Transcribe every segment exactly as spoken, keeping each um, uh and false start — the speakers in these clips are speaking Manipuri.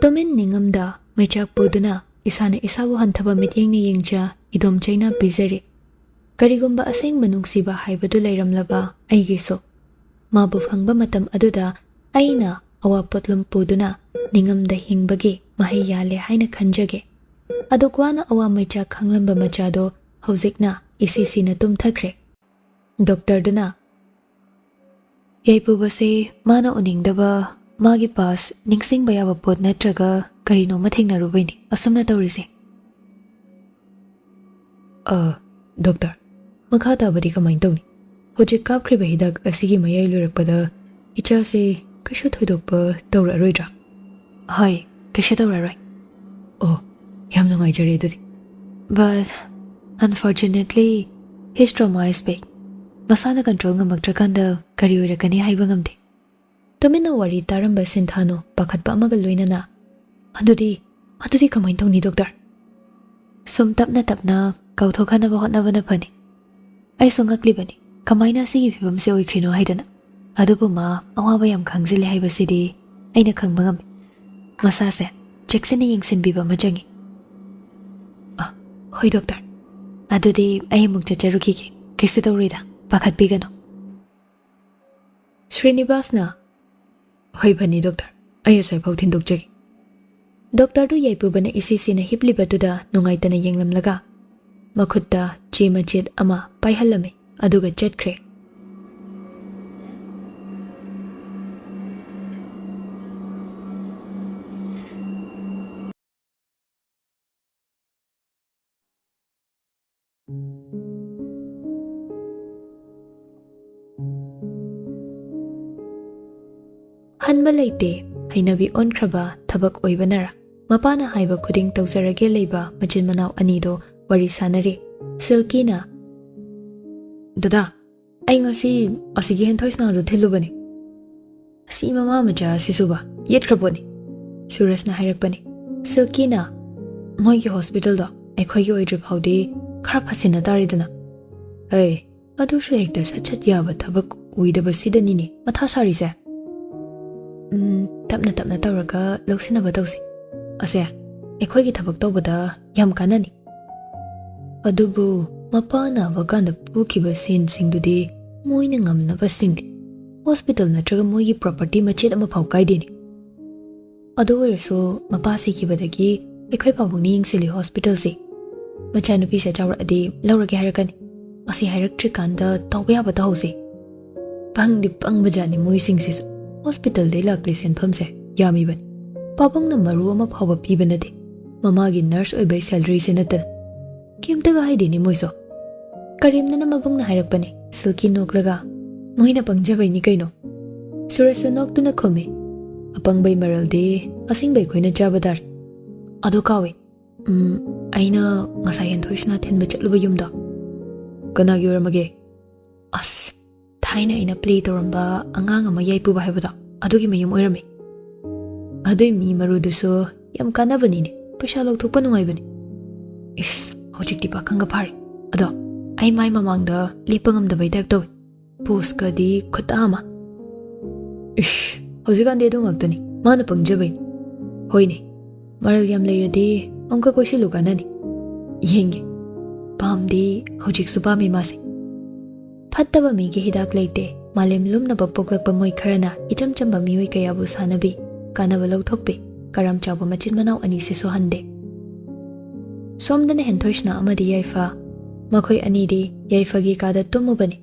ꯇꯨꯃꯤꯟ ꯅꯤꯡꯉꯝꯗ ꯃꯩꯆꯥꯛ ꯄꯨꯗꯨꯅ ꯏꯁꯥꯅ ꯏꯁꯥꯕꯨ ꯍꯟꯊꯕ ꯃꯤꯠꯌꯦꯡꯅ ꯌꯦꯡꯖ ꯏꯗꯣꯝ ꯆꯩꯅꯥ ꯄꯤꯖꯔꯤ꯫ ꯀꯔꯤꯒꯨꯝꯕ ꯑꯁꯦꯡꯕ ꯅꯨꯡꯁꯤꯕ ꯍꯥꯏꯕꯗꯨ ꯂꯩꯔꯝꯂꯕ ꯑꯩꯒꯤꯁꯨ, ꯃꯥꯕꯨ ꯐꯪꯕ ꯃꯇꯝ ꯑꯗꯨꯗ ꯑꯩꯅ ꯑꯋꯥ ꯄꯣꯠꯂꯨꯝ ꯄꯨꯗꯨꯅ ꯅꯤꯡꯉꯝꯗ ꯍꯤꯡꯕꯒꯤ ꯃꯍꯩ ꯌꯥꯜꯂꯦ ꯍꯥꯏꯅ ꯈꯟꯖꯒꯦ꯫ ꯑꯗꯨꯛ ꯋꯥꯅ ꯑꯋꯥ ꯃꯩꯆꯥꯛ ꯈꯪꯂꯝꯕ ꯃꯆꯥꯗꯣ ꯍꯧꯖꯤꯛꯅ ꯏꯁꯤ ꯁꯤꯅ ꯇꯨꯝꯊꯈ꯭ꯔꯦ꯫ ꯗꯣꯛꯇꯔꯗꯨꯅ, "ꯌꯥꯏꯄꯨꯕꯁꯦ ꯃꯥꯅ ꯎꯅꯤꯡꯗꯕ, ꯃꯥꯒꯤ ꯄꯥꯁ ꯅꯤꯡꯁꯤꯡꯕ ꯌꯥꯕ ꯄꯣꯠ ꯅꯠꯇ꯭ꯔꯒ ꯀꯔꯤꯅꯣꯃ ꯊꯦꯡꯅꯔꯨꯕꯩꯅꯤ ꯑꯁꯨꯝꯅ ꯇꯧꯔꯤꯁꯦ꯫" "ꯑ, ꯗꯣꯛꯇꯔ, ꯃꯈꯥ ꯇꯥꯕꯗꯤ ꯀꯃꯥꯏꯅ ꯇꯧꯅꯤ? ꯍꯧꯖꯤꯛ ꯀꯥꯞꯈ꯭ꯔꯤꯕ ꯍꯤꯗꯥꯛ ꯑꯁꯤꯒꯤ ꯃꯌꯥꯏ ꯂꯣꯏꯔꯛꯄꯗ ꯏꯆꯥꯁꯦ ꯀꯩꯁꯨ ꯊꯣꯏꯗꯣꯛꯄ ꯇꯧꯔꯛꯑꯔꯣꯏꯗ꯭ꯔꯥ?" "ꯍꯣꯏ, ꯀꯩꯁꯨ ꯇꯧꯔꯔꯣꯏ꯫" "ꯑꯣ, ꯌꯥꯝ ꯅꯨꯡꯉꯥꯏꯖꯔꯦ ꯑꯗꯨꯗꯤ꯫" "But unfortunately, his trauma is big꯫ ꯃꯁꯥꯅ ꯀꯟꯇ꯭ꯔꯣꯜ ꯉꯝꯃꯛꯇ꯭ꯔꯀꯥꯟꯗ ꯀꯔꯤ ꯑꯣꯏꯔꯛꯀꯅꯤ ꯍꯥꯏꯕ ꯉꯝꯗꯦ꯫" ꯇꯨꯃꯤꯟꯅ ꯋꯥꯔꯤ ꯇꯥꯔꯝꯕ ꯁꯤꯟꯊꯥꯅꯨ ꯄꯥꯈꯠꯄ ꯑꯃꯒ ꯂꯣꯏꯅꯅ, "ꯑꯗꯨꯗꯤ, ꯑꯗꯨꯗꯤ ꯀꯃꯥꯏꯅ ꯇꯧꯅꯤ, ꯗꯣꯛꯇꯔ?" "ꯁꯨꯝ ꯇꯞꯅ ꯇꯞꯅ ꯀꯥꯎꯊꯣꯛꯍꯟꯅꯕ ꯍꯣꯠꯅꯕꯅ ꯐꯅꯤ꯫ ꯑꯩꯁꯨ ꯉꯛꯂꯤꯕꯅꯤ, ꯀꯃꯥꯏꯅ ꯑꯁꯤꯒꯤ ꯐꯤꯕꯝꯁꯦ ꯑꯣꯏꯈ꯭ꯔꯤꯅꯣ ꯍꯥꯏꯗꯅ꯫ ꯑꯗꯨꯕꯨ ꯃꯥ ꯑꯋꯥꯕ ꯌꯥꯝ ꯈꯪꯖꯤꯜꯂꯦ ꯍꯥꯏꯕꯁꯤꯗꯤ ꯑꯩꯅ ꯈꯪꯕ ꯉꯝꯃꯤ꯫ ꯃꯁꯥꯁꯦ ꯆꯦꯛꯁꯤꯟꯅ ꯌꯦꯡꯁꯤꯟꯕꯤꯕ ꯑꯃ ꯆꯪꯏ꯫" "ꯑ, ꯍꯣꯏ ꯗꯣꯛꯇꯔ, ꯑꯗꯨꯗꯤ ꯑꯩ ꯑꯃꯨꯛ ꯆꯠꯆꯔꯨꯈꯤꯒꯦ꯫ ꯀꯩꯁꯨ ꯇꯧꯔꯣꯏꯗ, ꯄꯥꯈꯠꯄꯤꯒꯅꯨ꯫" ꯁ꯭ꯔꯤꯅꯤꯕꯥꯁꯅ, "ꯍꯣꯏ, ꯐꯅꯤ ꯗꯣꯛꯇꯔ, ꯑꯩ ꯑꯁ꯭ꯋꯥꯏꯐꯥꯎ ꯊꯤꯟꯗꯣꯛꯆꯒꯦ꯫" ꯗꯣꯛꯇꯔꯗꯨ ꯌꯥꯏꯄꯨꯕꯅ ꯏꯁꯤ ꯁꯤꯅ ꯍꯤꯞꯂꯤꯕꯗꯨꯗ ꯅꯨꯡꯉꯥꯏꯇꯅ ꯌꯦꯡꯂꯝꯂꯒ ꯃꯈꯨꯠꯇ ꯆꯦ ꯃꯆꯦꯠ ꯑꯃ ꯄꯥꯏꯍꯜꯂꯝꯃꯤ, ꯑꯗꯨꯒ ꯆꯠꯈ꯭ꯔꯦ꯫ ꯍꯟꯕ ꯂꯩꯇꯦ, ꯍꯩꯅꯕꯤ ꯑꯣꯟꯈ꯭ꯔꯕ ꯊꯕꯛ ꯑꯣꯏꯕꯅꯔ, ꯃꯄꯥꯅ ꯍꯥꯏꯕ ꯈꯨꯗꯤꯡ ꯇꯧꯖꯔꯒꯦ ꯂꯩꯕ ꯃꯆꯤꯟ ꯃꯅꯥꯎ ꯑꯅꯤꯗꯣ ꯋꯥꯔꯤ ꯁꯥꯟꯅꯔꯤ꯫ ꯁꯤꯜꯀꯤꯅ, "ꯗꯗꯥ, ꯑꯩ ꯉꯁꯤ ꯑꯁꯤꯒꯤ ꯍꯦꯟꯊꯣꯏ ꯁꯅꯥꯗꯨ ꯊꯤꯜꯂꯨꯕꯅꯤ꯫" "ꯑꯁꯤ ꯃꯃꯥ ꯃꯆꯥ ꯑꯁꯤꯁꯨꯕ ꯌꯦꯠꯈ꯭ꯔ ꯄꯣꯠꯅꯤ꯫" ꯁꯨꯔꯖꯅ ꯍꯥꯏꯔꯛꯄꯅꯤ꯫ ꯁꯤꯜꯀꯤꯅ, "ꯃꯣꯏꯒꯤ ꯍꯣꯁꯄꯤꯇꯥꯜꯗꯣ ꯑꯩꯈꯣꯏꯒꯤ ꯑꯣꯏꯗ꯭ꯔꯤ ꯐꯥꯎꯗꯤ ꯈꯔ ꯐꯁꯤꯟꯅ ꯇꯥꯔꯦꯗꯅ꯫" "ꯑꯩ, ꯑꯗꯨꯁꯨ ꯍꯦꯛꯇ ꯁꯠ ꯁꯠ ꯌꯥꯕ ꯊꯕꯛ ꯑꯣꯏꯗꯕꯁꯤꯗꯅꯤꯅꯦ ꯃꯊꯥ ꯁꯥꯔꯤꯁꯦ꯫" "ꯎꯝ, ꯇꯞꯅ ꯇꯞꯅ ꯇꯧꯔꯒ ꯂꯧꯁꯤꯟꯅꯕ ꯇꯧꯁꯤ꯫ ꯑꯁꯦ, ꯑꯩꯈꯣꯏꯒꯤ ꯊꯕꯛ ꯇꯧꯕꯗ ꯌꯥꯝ ꯀꯥꯟꯅꯅꯤ꯫ ꯑꯗꯨꯕꯨ ꯃꯄꯥ ꯅꯥꯕ ꯀꯥꯟꯗ ꯄꯨꯈꯤꯕ ꯁꯦꯟꯁꯤꯡꯗꯨꯗꯤ ꯃꯣꯏꯅ ꯉꯝꯅꯕ ꯁꯤꯡꯗꯦ꯫ ꯍꯣꯁꯄꯤꯇꯥꯜ ꯅꯠꯇ꯭ꯔꯒ ꯃꯣꯏꯒꯤ ꯄ꯭ꯔꯣꯄꯔꯇꯤ ꯃꯆꯦꯠ ꯑꯃꯐꯥꯎ ꯀꯥꯏꯗꯦꯅꯦ꯫ ꯑꯗꯨ ꯑꯣꯏꯔꯁꯨ ꯃꯄꯥ ꯁꯤꯈꯤꯕꯗꯒꯤ ꯑꯩꯈꯣꯏ ꯄꯥꯕꯨꯡꯅ ꯌꯦꯡꯁꯤꯜꯂꯤ ꯍꯣꯁꯄꯤꯇꯥꯜꯁꯦ꯫ ꯃꯆꯥꯅꯨꯄꯤꯁꯦ ꯆꯥꯎꯔꯛꯑꯗꯤ ꯂꯧꯔꯒꯦ ꯍꯥꯏꯔꯛꯀꯅꯤ꯫ ꯑꯁꯤ ꯍꯥꯏꯔꯛꯇ꯭ꯔꯤꯀꯥꯟꯗ ꯇꯧꯕ ꯌꯥꯕ ꯇꯧꯍꯧꯁꯦ꯫ ꯄꯪꯗꯤ ꯄꯪꯕꯖꯥꯠꯅꯤ ꯃꯣꯏꯁꯤꯡꯁꯤꯁꯨ꯫ ꯍꯣꯁꯄꯤꯇꯥꯜꯗꯩ ꯂꯥꯛꯂꯤ ꯁꯦꯟꯐꯝꯁꯦ ꯌꯥꯝꯃꯤꯕꯅꯤ꯫ ꯄꯥꯕꯨꯡꯅ ꯃꯔꯨ ꯑꯃ ꯐꯥꯎꯕ ꯄꯤꯕ ꯅꯠꯇꯦ, ꯃꯃꯥꯒꯤ ꯅꯔꯁ ꯑꯣꯏꯕꯩ ꯁꯦꯂꯔꯤꯁꯦ ꯅꯠꯇꯅ꯫ ꯀꯩꯝꯇꯒ ꯍꯥꯏꯗꯦꯅꯦ ꯃꯣꯏꯁꯨ꯫ ꯀꯔꯦꯝꯅꯅ ꯃꯕꯨꯡꯅ ꯍꯥꯏꯔꯛꯄꯅꯦ, ꯁꯤꯜꯀꯤ ꯅꯣꯛꯂꯒ꯫ "ꯃꯣꯏꯅ ꯄꯪꯖꯕꯩꯅꯤ ꯀꯩꯅꯣ?" ꯁꯨꯔꯖꯁꯨ ꯅꯣꯛꯇꯨꯅ ꯈꯨꯝꯃꯤ꯫ "ꯑꯄꯪꯕꯩ ꯃꯔꯜꯗꯤ ꯑꯁꯤꯡꯕ ꯑꯩꯈꯣꯏꯅ ꯆꯥꯕ ꯇꯥꯔꯦ꯫ ꯑꯗꯣ ꯀꯥꯎꯏ, ꯎꯝ, ꯑꯩꯅ ꯉꯁꯥꯏ ꯍꯦꯟꯊꯣꯏꯁꯤꯅ ꯊꯤꯟꯕ ꯆꯠꯂꯨꯕ ꯌꯨꯝꯗꯣ?" "ꯀꯅꯥꯒꯤ ꯑꯣꯏꯔꯝꯃꯒꯦ?" "ꯑꯁ, ꯊꯥꯏꯅ ꯑꯩꯅ ꯄ꯭ꯂꯦ ꯇꯧꯔꯝꯕ ꯑꯉꯥꯡ ꯑꯃ ꯌꯥꯏꯄꯨꯕ ꯍꯥꯏꯕꯗꯣ, ꯑꯗꯨꯒꯤ ꯃꯌꯨꯝ ꯑꯣꯏꯔꯝꯃꯤ꯫ ꯑꯗꯨꯏ ꯃꯤ ꯃꯔꯨꯗꯨꯁꯨ ꯌꯥꯝ ꯀꯥꯟꯅꯕꯅꯤꯅꯦ, ꯄꯩꯁꯥ ꯂꯧꯊꯣꯛꯄ ꯅꯨꯡꯉꯥꯏꯕꯅꯤ꯫ ꯏꯁ, ꯍꯧꯖꯤꯛꯇꯤ ꯄꯥꯈꯪꯒ ꯐꯥꯔꯦ꯫ ꯑꯗꯣ ꯑꯩ ꯃꯥꯏ ꯃꯃꯥꯡꯗ ꯂꯦꯞꯄ ꯉꯝꯗꯕꯩ ꯇꯥꯏꯞ ꯇꯧꯋꯦ꯫ ꯄꯣꯁꯀꯗꯤ ꯈꯨꯇꯥ ꯑꯃ꯫ ꯏꯁ, ꯍꯧꯖꯤꯛꯀꯥꯟꯗꯤ ꯑꯗꯨ ꯉꯥꯛꯇꯅꯤ, ꯃꯥꯅ ꯄꯪꯖꯕꯩꯅꯤ꯫ ꯍꯣꯏꯅꯦ, ꯃꯔꯜ ꯌꯥꯝ ꯂꯩꯔꯗꯤ ꯑꯃꯨꯛꯀ ꯀꯣꯏꯁꯤꯜꯂꯨ ꯀꯥꯟꯅꯅꯤ꯫ ꯌꯦꯡꯒꯦ, ꯄꯥꯝꯗꯤ ꯍꯧꯖꯤꯛꯁꯨ ꯄꯥꯝꯃꯤ ꯃꯥꯁꯦ꯫ ꯐꯠꯇꯕ ꯃꯤꯒꯤ ꯍꯤꯗꯥꯛ ꯂꯩꯇꯦ꯫ ꯃꯥꯂꯦꯝ ꯂꯨꯝꯅꯕ ꯄꯣꯛꯂꯛꯄ ꯃꯣꯏ ꯈꯔꯅ ꯏꯆꯝ ꯆꯝꯕ ꯃꯤꯑꯣꯏ ꯀꯌꯥꯕꯨ ꯁꯥꯟꯅꯕꯤ, ꯀꯥꯟꯅꯕ ꯂꯧꯊꯣꯛꯄꯤ, ꯀꯔꯝ ꯆꯥꯎꯕ ꯃꯆꯤꯟ ꯃꯅꯥꯎ ꯑꯅꯤꯁꯤꯁꯨ ꯍꯟꯗꯦ꯫ ꯁꯣꯝꯗꯅ ꯍꯦꯟꯊꯣꯏꯁꯅꯥ ꯑꯃꯗꯤ ꯌꯥꯏꯐ, ꯃꯈꯣꯏ ꯑꯅꯤꯗꯤ ꯌꯥꯏꯐꯒꯤ ꯀꯥꯗ ꯇꯨꯝꯃꯨꯕꯅꯤ꯫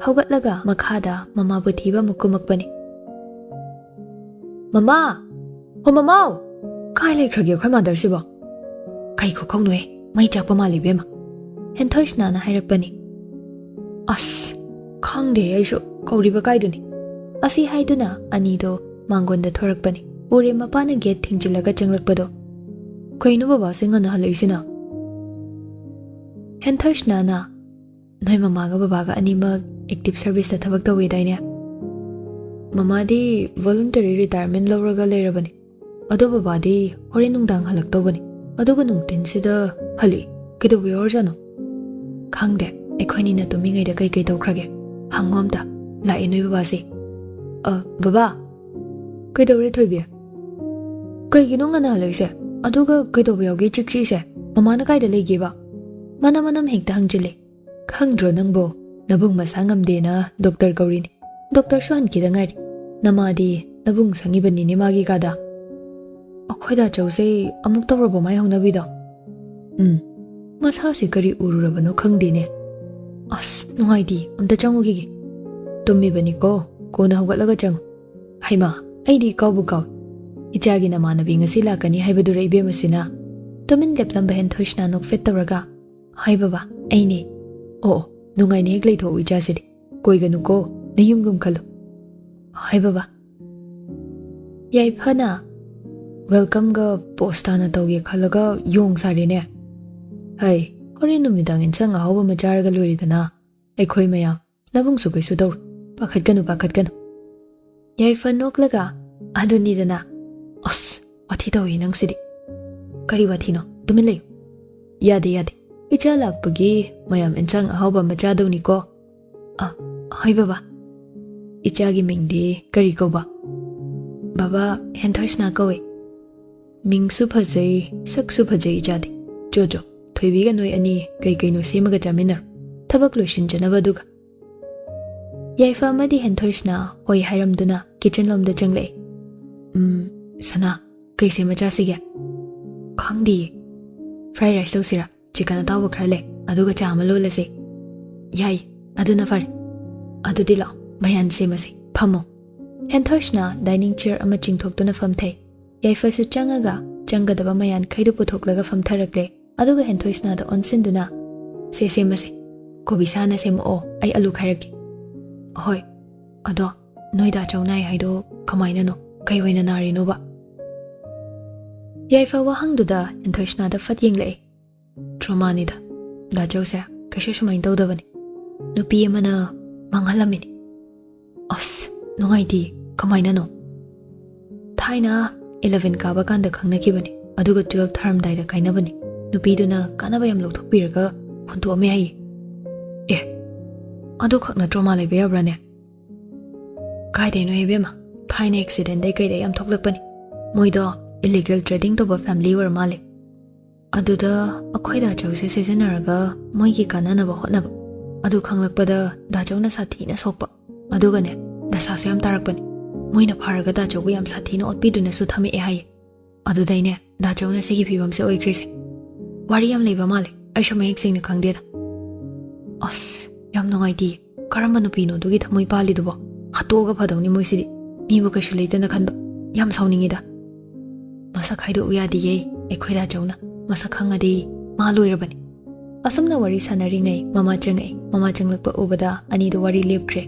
ꯍꯧꯒꯠꯂꯒ ꯃꯈꯥꯗ ꯃꯃꯥꯕꯨ ꯊꯤꯕ ꯑꯃꯨꯛ ꯀꯨꯝꯃꯛꯄꯅꯤ꯫ "ꯃꯃꯥ! ꯍꯣ ꯃꯃꯥꯎ! ꯀꯥꯏ ꯂꯩꯈ꯭ꯔꯒꯦ ꯑꯩꯈꯣꯏ ꯃꯥꯗꯔꯁꯤꯕꯣ? ꯀꯩ ꯈꯨꯈꯧꯅꯣꯍꯦ? ꯃꯩ ꯆꯥꯛꯄ ꯃꯥꯜꯂꯤ ꯏꯕꯦꯝꯃ꯫" ꯍꯦꯟꯊꯣꯏꯁꯅꯥꯅ ꯍꯥꯏꯔꯛꯄꯅꯤ꯫ "ꯑꯁ, ꯈꯪꯗꯦ ꯑꯩꯁꯨ, ꯀꯧꯔꯤꯕ ꯀꯥꯏꯗꯨꯅꯤ꯫" ꯑꯁꯤ ꯍꯥꯏꯗꯨꯅ ꯑꯅꯤꯗꯣ ꯃꯥꯡꯒꯣꯟꯗ ꯊꯣꯔꯛꯄꯅꯤ꯫ ꯎꯔꯦ ꯃꯄꯥꯅ ꯒꯦꯠ ꯊꯤꯡꯖꯤꯜꯂꯒ ꯆꯪꯂꯛꯄꯗꯣ꯫ "ꯀꯩꯅꯣ ꯕꯕꯥꯁꯦ ꯉꯟꯅ ꯍꯜꯂꯛꯏꯁꯤꯅ?" ꯍꯦꯟꯊꯣꯏꯁꯅꯥꯅ, "ꯅꯣꯏ ꯃꯃꯥꯒ ꯕꯕꯥꯒ ꯑꯅꯤꯃꯛ ꯑꯦꯛꯇꯤꯚ ꯁꯔꯚꯤꯁꯇ ꯊꯕꯛ ꯇꯧꯋꯦꯗꯥꯏꯅꯦ?" "ꯃꯃꯥꯗꯤ voluntary retirement ꯂꯧꯔꯒ ꯂꯩꯔꯕꯅꯤ꯫ ꯑꯗꯣ ꯕꯕꯥꯗꯤ ꯍꯣꯔꯦꯟ ꯅꯨꯡꯗꯥꯡ ꯍꯜꯂꯛꯇꯧꯕꯅꯤ꯫ ꯑꯗꯨꯒ ꯅꯨꯡꯊꯤꯟꯁꯤꯗ ꯍꯜꯂꯛꯏ꯫ ꯀꯩꯗꯧꯕ ꯌꯥꯎꯔꯖꯥꯠꯅꯣ?" "ꯈꯪꯗꯦ, ꯑꯩꯈꯣꯏꯅꯤꯅ ꯇꯨꯝꯃꯤꯉꯩꯗ ꯀꯩ ꯀꯩ ꯇꯧꯈ꯭ꯔꯒꯦ꯫ ꯍꯪꯉꯣ ꯑꯝꯇ꯫ ꯂꯥꯛꯑꯦ ꯅꯣꯏ ꯕꯕꯥꯁꯦ꯫ ꯑ, ꯕꯕꯥ!" ꯀꯩꯗꯧꯔꯦ ꯊꯣꯏꯕꯤ? ꯀꯩꯒꯤꯅꯣ ꯉꯟꯅ ꯍꯜꯂꯛꯏꯁꯦ? ꯑꯗꯨꯒ ꯀꯩꯗꯧꯕ ꯌꯥꯎꯒꯦ ꯆꯤꯛꯁꯤꯁꯦ? ꯃꯃꯥꯅ ꯀꯥꯏꯗ ꯂꯩꯒꯦꯕ? ꯃꯅꯝ ꯃꯅꯝ ꯍꯦꯛꯇ ꯍꯪꯖꯤꯜꯂꯦ꯫ ꯈꯪꯗ꯭ꯔꯣ ꯅꯪꯕꯣ? ꯅꯕꯨꯡ ꯃꯁꯥ ꯉꯝꯗꯦꯅ ꯗꯣꯛꯇꯔ ꯀꯧꯔꯤꯅꯤ꯫ ꯗꯣꯛꯇꯔꯁꯨ ꯍꯟꯈꯤꯗ ꯉꯥꯏꯔꯤ꯫ ꯅꯃꯥꯗꯤ ꯅꯕꯨꯡ ꯁꯪꯉꯤꯕꯅꯤꯅꯦ ꯃꯥꯒꯤ ꯀꯥꯗ꯫ ꯑꯩꯈꯣꯏ ꯗꯥꯆꯧꯁꯦ ꯑꯃꯨꯛ ꯇꯧꯔꯕꯣ ꯃꯥꯏ ꯍꯧꯅꯕꯤꯗꯣ? ꯎꯝ, ꯃꯁꯥꯁꯦ ꯀꯔꯤ ꯎꯔꯨꯔꯕꯅꯣ ꯈꯪꯗꯦꯅꯦ꯫ ꯑꯁ, ꯅꯨꯡꯉꯥꯏꯇꯦ, ꯑꯝꯇ ꯆꯪꯉꯨꯈꯤꯒꯦ꯫ ꯇꯨꯝꯃꯤꯕꯅꯤꯀꯣ, ꯀꯣꯟꯅ ꯍꯧꯒꯠꯂꯒ ꯆꯪꯉꯨ꯫ ꯍꯩꯃꯥ, ꯑꯩꯗꯤ ꯀꯥꯎꯕꯨ ꯀꯥꯎꯏ꯫ ꯏꯆꯥꯒꯤ ꯅꯃꯥꯟꯅꯕꯤ ꯉꯁꯤ ꯂꯥꯛꯀꯅꯤ ꯍꯥꯏꯕꯗꯨꯔ ꯏꯕꯦꯝꯃꯁꯤꯅ? ꯇꯨꯃꯤꯟ ꯂꯦꯞꯂꯝꯕ ꯍꯦꯟꯊꯣꯏꯁꯤꯅ ꯅꯣꯛꯐꯦꯠ ꯇꯧꯔꯒ, ꯍꯣꯏ ꯕꯕꯥ, ꯑꯩꯅꯦ꯫ ꯑꯣ ꯑꯣ, ꯅꯨꯡꯉꯥꯏꯅ ꯍꯦꯛ ꯂꯩꯊꯣꯛꯎ ꯏꯆꯥꯁꯤꯗꯤ꯫ ꯀꯣꯏꯒꯅꯨꯀꯣ, ꯅꯌꯨꯝꯒꯨꯝ ꯈꯜꯂꯨ꯫ ꯍꯣꯏ ꯕꯕꯥ꯫ ꯌꯥꯏꯐꯅ ꯋꯦꯜꯀꯝꯒ ꯄꯣꯁ ꯇꯥꯅ ꯇꯧꯒꯦ ꯈꯜꯂꯒ ꯌꯣꯡ ꯁꯥꯔꯦꯅꯦ꯫ ꯍꯩ, ꯍꯣꯔꯦꯟ ꯅꯨꯃꯤꯗꯥꯡ ꯏꯟꯁꯥꯡ ꯑꯍꯥꯎꯕ ꯑꯃ ꯆꯥꯔꯒ ꯂꯣꯏꯔꯦꯗꯅ꯫ ꯑꯩꯈꯣꯏ ꯃꯌꯥꯝ꯫ ꯅꯕꯨꯡꯁꯨ ꯀꯩꯁꯨ ꯇꯧꯔꯣꯏ꯫ ꯄꯥꯈꯠꯀꯅꯨ, ꯄꯥꯈꯠꯀꯅꯨ꯫ ꯌꯥꯏꯐ ꯅꯣꯛꯂꯒ, ꯑꯗꯨꯅꯤꯗꯅ꯫ ꯑꯁ, ꯋꯥꯊꯤ ꯇꯧꯏ ꯅꯪꯁꯤꯗꯤ꯫ ꯀꯔꯤ ꯋꯥꯊꯤꯅꯣ? ꯇꯨꯃꯤꯟ ꯂꯩꯌꯨ꯫ ꯌꯥꯗꯦ, ꯌꯥꯗꯦ꯫ ꯏꯆꯥ ꯂꯥꯛꯄꯒꯤ ꯃꯌꯥꯝ ꯏꯟꯁꯥꯡ ꯑꯍꯥꯎꯕ ꯑꯃ ꯆꯥꯗꯧꯅꯤꯀꯣ꯫ ꯑ, ꯍꯣꯏ ꯕꯕꯥ꯫ ꯏꯆꯥꯒꯤ ꯃꯤꯡꯗꯤ ꯀꯔꯤ ꯀꯧꯕ? ꯕꯕꯥ, ꯍꯦꯟꯊꯣꯏꯁꯅꯥ ꯀꯧꯏ꯫ ꯃꯤꯡꯁꯨ ꯐꯖꯩ, ꯁꯛꯁꯨ ꯐꯖꯩ ꯏꯆꯥꯗꯤ꯫ ꯆꯣ ꯆꯣ, ꯊꯣꯏꯕꯤꯒ ꯅꯣꯏ ꯑꯅꯤ ꯀꯩ ꯀꯩꯅꯣ ꯁꯦꯝꯃꯒ ꯆꯥꯃꯤꯟꯅꯔꯣ꯫ ꯊꯕꯛ ꯂꯣꯏꯁꯤꯟꯖꯅꯕ ꯑꯗꯨꯒ꯫ ꯌꯥꯏꯐ ꯑꯃꯗꯤ ꯍꯦꯟꯊꯣꯏꯁꯅꯥ ꯍꯣꯏ ꯍꯥꯏꯔꯝꯗꯨꯅ ꯀꯤꯆꯟ ꯂꯣꯝꯗ ꯆꯪꯂꯛꯑꯦ꯫ ꯎꯝ, ꯁꯅꯥ, ꯀꯩ ꯁꯦꯝꯃ ꯆꯥꯁꯤꯒꯦ? ꯈꯪꯗꯤꯌꯦ꯫ ꯐ꯭ꯔꯥꯏ ꯔꯥꯏꯁ ꯇꯧꯁꯤꯔꯥ? ꯆꯤꯀꯟ ꯑꯇꯥꯎꯕ ꯈꯔ ꯂꯩ, ꯑꯗꯨꯒ ꯆꯥ ꯑꯃ ꯂꯣꯜꯂꯁꯦ꯫ ꯌꯥꯏ, ꯑꯗꯨꯅ ꯐꯔꯦ꯫ ꯑꯗꯨꯗꯤ ꯂꯥꯛꯑꯣ, ꯃꯌꯥꯟ ꯁꯦꯝꯃꯁꯦ꯫ ꯐꯝꯃꯣ꯫ ꯍꯦꯟꯊꯣꯏꯁꯅꯥ ꯗꯥꯏꯅꯤꯡ ꯆꯤꯌꯔ ꯑꯃ ꯆꯤꯡꯊꯣꯛꯇꯨꯅ ꯐꯝꯊꯩ꯫ ꯌꯥꯏꯐꯁꯨ ꯆꯪꯉꯒ ꯆꯪꯒꯗꯕ ꯃꯌꯥꯟꯈꯩꯗꯨ ꯄꯨꯊꯣꯛꯂꯒ ꯐꯝꯊꯔꯛꯂꯦ꯫ ꯑꯗꯨꯒ ꯍꯦꯟꯊꯣꯏꯁꯅꯥꯗ ꯑꯣꯟꯁꯤꯟꯗꯨꯅ, "ꯁꯦ ꯁꯦꯝꯃꯁꯦ꯫ ꯀꯣꯕꯤ ꯁꯥꯅ ꯁꯦꯝꯃꯛꯑꯣ, ꯑꯩ ꯑꯂꯨ ꯈꯥꯏꯔꯛꯀꯦ꯫" "ꯍꯣꯏ꯫ ꯑꯗꯣ ꯅꯣꯏ ꯗꯥ ꯆꯧ ꯅꯥꯏ ꯍꯥꯏꯗꯣ ꯀꯃꯥꯏꯅꯅꯣ? ꯀꯩ ꯑꯣꯏꯅ ꯅꯥꯔꯤꯅꯣꯕ?" ꯌꯥꯏꯐ ꯋꯥꯍꯪꯗꯨꯗ ꯍꯦꯟꯊꯣꯏꯁꯅꯥꯗ ꯐꯠ ꯌꯦꯡꯂꯛꯑꯦ꯫ "ꯇ꯭ꯔꯣꯃꯥꯅꯤꯗ꯫ ꯗꯥ ꯆꯧꯁꯦ ꯀꯩꯁꯨ ꯁꯨꯃꯥꯏꯅ ꯇꯧꯗꯕꯅꯤ꯫ ꯅꯨꯄꯤ ꯑꯃꯅ ꯃꯥꯡꯍꯜꯂꯝꯃꯤꯅꯤ꯫" "ꯑꯁ, ꯅꯨꯡꯉꯥꯏꯇꯦ꯫ ꯀꯃꯥꯏꯅꯅꯣ?" "ꯊꯥꯏꯅ ꯏꯂꯚꯦꯟ ꯀꯥꯕ ꯀꯥꯟꯗ ꯈꯪꯅꯈꯤꯕꯅꯤ, ꯑꯗꯨꯒ ꯇꯨꯋꯦꯜꯐ ꯊꯥꯔꯝꯗꯥꯏꯗ ꯀꯥꯏꯅꯕꯅꯤ꯫ ꯅꯨꯄꯤꯗꯨꯅ ꯀꯥꯟꯅꯕ ꯌꯥꯝ ꯂꯧꯊꯣꯛꯄꯤꯔꯒ ꯍꯨꯟꯗꯣꯛꯑꯝꯃꯦ ꯍꯥꯏꯌꯦ꯫" "ꯑꯦ, ꯑꯗꯨꯈꯛꯅ ꯇ꯭ꯔꯣꯃꯥ ꯂꯩꯕ ꯌꯥꯕ꯭ꯔꯥꯅꯦ?" "ꯀꯥꯏꯗꯩꯅꯣ ꯏꯕꯦꯝꯃ, ꯊꯥꯏꯅ ꯑꯦꯛꯁꯤꯗꯦꯟꯗꯩ ꯀꯩꯗꯩ ꯌꯥꯝ ꯊꯣꯛꯂꯛꯄꯅꯤ꯫ ꯃꯣꯏꯗꯣ ꯏꯂꯤꯒꯦꯜ ꯇ꯭ꯔꯦꯗꯤꯡ ꯇꯧꯕ ꯐꯦꯃꯤꯂꯤ ꯑꯣꯏꯔ ꯃꯥꯜꯂꯦ꯫ ꯑꯗꯨꯗ ꯑꯩꯈꯣꯏ ꯗꯥꯆꯧꯁꯦ ꯁꯤꯖꯤꯟꯅꯔꯒ ꯃꯣꯏꯒꯤ ꯀꯥꯟꯅꯅꯕ ꯍꯣꯠꯅꯕ, ꯑꯗꯨ ꯈꯪꯂꯛꯄꯗ ꯗꯥꯆꯧꯅ ꯁꯥꯊꯤꯅ ꯁꯣꯛꯄ꯫ ꯑꯗꯨꯒꯅꯦ, ꯗꯁꯥꯁꯨ ꯌꯥꯝ ꯇꯥꯔꯛꯄꯅꯤ꯫ ꯃꯣꯏꯅ ꯐꯥꯔꯒ ꯗꯥꯆꯧꯕꯨ ꯌꯥꯝ ꯁꯥꯊꯤꯅ ꯑꯣꯠꯄꯤꯗꯨꯅꯁꯨ ꯊꯝꯃꯛꯑꯦ ꯍꯥꯏꯌꯦ꯫ ꯑꯗꯨꯗꯩꯅꯦ, ꯗꯥꯆꯧꯅ ꯁꯤꯒꯤ ꯐꯤꯕꯝꯁꯦ ꯑꯣꯏꯈ꯭ꯔꯤꯁꯦ꯫ ꯋꯥꯔꯤ ꯌꯥꯝ ꯂꯩꯕ ꯃꯥꯜꯂꯦ, ꯑꯩꯁꯨ ꯃꯌꯦꯛ ꯁꯦꯡꯅ ꯈꯪꯗꯦꯗ꯫ ꯑꯁ, ꯌꯥꯝ ꯅꯨꯡꯉꯥꯏꯇꯦ꯫ ꯀꯔꯝꯕ ꯅꯨꯄꯤꯅꯣ ꯑꯗꯨꯒꯤ ꯊꯃꯣꯏ ꯄꯥꯜꯂꯤꯗꯨꯕꯣ? ꯍꯥꯠꯇꯣꯛꯑꯒ ꯐꯗꯧꯅꯤ ꯃꯣꯏꯁꯤꯗꯤ꯫ ꯃꯤꯕꯨ ꯀꯩꯁꯨ ꯂꯩꯇꯅ ꯈꯟꯕ꯫ ꯌꯥꯝ ꯁꯥꯎꯅꯤꯡꯉꯤꯗ꯫ ꯃꯁꯛ ꯍꯥꯏꯗꯣꯛꯎ ꯌꯥꯗꯤꯌꯦ, ꯑꯩꯈꯣꯏ ꯗꯥꯆꯧꯅ꯫ ꯃꯁꯛ ꯈꯪꯉꯗꯤ ꯃꯥ ꯂꯣꯏꯔꯕꯅꯤ꯫ ꯑꯁꯨꯝꯅ ꯋꯥꯔꯤ ꯁꯥꯟꯅꯔꯤꯉꯩ ꯃꯃꯥ ꯆꯪꯉꯛꯏ꯫ ꯃꯃꯥ ꯆꯪꯂꯛꯄ ꯎꯕꯗ ꯑꯅꯤꯗꯣ ꯋꯥꯔꯤ ꯂꯦꯞꯈ꯭ꯔꯦ꯫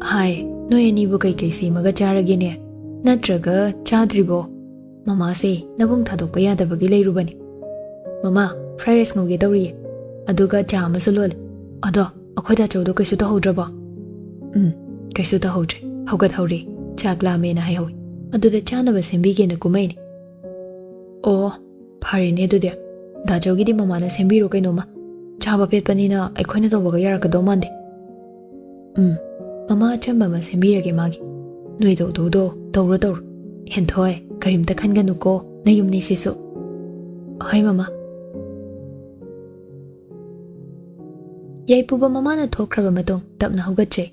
"ꯍꯥꯏ, ꯅꯣꯏ ꯑꯅꯤꯕꯨ ꯀꯩꯀꯩ ꯁꯦꯝꯃꯒ ꯆꯥꯔꯒꯦꯅꯦ? ꯅꯠꯇ꯭ꯔꯒ ꯆꯥꯗ꯭ꯔꯤꯕꯣ? ꯃꯃꯥꯁꯦ ꯅꯕꯨꯡ ꯊꯥꯗꯣꯛꯄ ꯌꯥꯗꯕꯒꯤ ꯂꯩꯔꯨꯕꯅꯤ꯫ ꯃꯃꯥ, ꯐ꯭ꯔꯥꯏ ꯔꯥꯏꯁ ꯉꯧꯒꯦ ꯇꯧꯔꯤꯌꯦ, ꯑꯗꯨꯒ ꯆꯥ ꯑꯃꯁꯨ ꯂꯣꯜꯂꯦ꯫ ꯑꯗꯣ ꯑꯩꯈꯣꯏ ꯗꯥꯆꯧꯗꯣ ꯀꯩꯁꯨ ꯇꯧꯍꯧꯗ꯭ꯔꯕꯣ?" "ꯎꯝ, ꯀꯩꯁꯨ ꯇꯧꯍꯧꯗ꯭ꯔꯦ꯫ ꯍꯧꯒꯠꯍꯧꯔꯦ꯫ ꯆꯥꯛ ꯂꯥꯝꯃꯦꯅ ꯍꯥꯏꯍꯧꯋꯤ꯫ ꯑꯗꯨꯗ ꯆꯥꯅꯕ ꯁꯦꯝꯕꯤꯒꯦꯅ ꯀꯨꯝꯃꯛꯏꯅꯦ꯫" "ꯑꯣ, ꯐꯔꯦꯅꯦ ꯑꯗꯨꯗꯤ꯫ ꯗꯥꯆꯧꯒꯤꯗꯤ ꯃꯃꯥꯅ ꯁꯦꯝꯕꯤꯔꯣ ꯀꯩꯅꯣꯝꯃ꯫ ꯆꯥꯕ ꯄꯦꯠꯄꯅꯤꯅ ꯑꯩꯈꯣꯏꯅ ꯇꯧꯕꯒ ꯌꯥꯔꯛꯀꯗꯧ ꯃꯥꯟꯗꯦ꯫" "ꯎꯝ, ꯃꯃꯥ ꯑꯆꯝꯕ ꯑꯃ ꯁꯦꯝꯕꯤꯔꯒꯦ ꯃꯥꯒꯤ꯫ ꯅꯣꯏ ꯇꯧꯗꯧꯗꯣ ꯇꯧꯔꯣ ꯇꯧꯔꯣ꯫ ꯍꯦꯟꯊꯣꯏ, ꯀꯔꯤꯝꯇ ꯈꯟꯒꯅꯨꯀꯣ, ꯅꯌꯨꯝꯅꯤ ꯁꯤꯁꯨ꯫" "ꯍꯣꯏ ꯃꯃꯥ꯫" ꯌꯥꯏꯄꯨꯕ ꯃꯃꯥꯅ ꯊꯣꯛꯈ꯭ꯔꯕ ꯃꯇꯨꯡ ꯇꯞꯅ ꯍꯧꯒꯠꯆꯩ꯫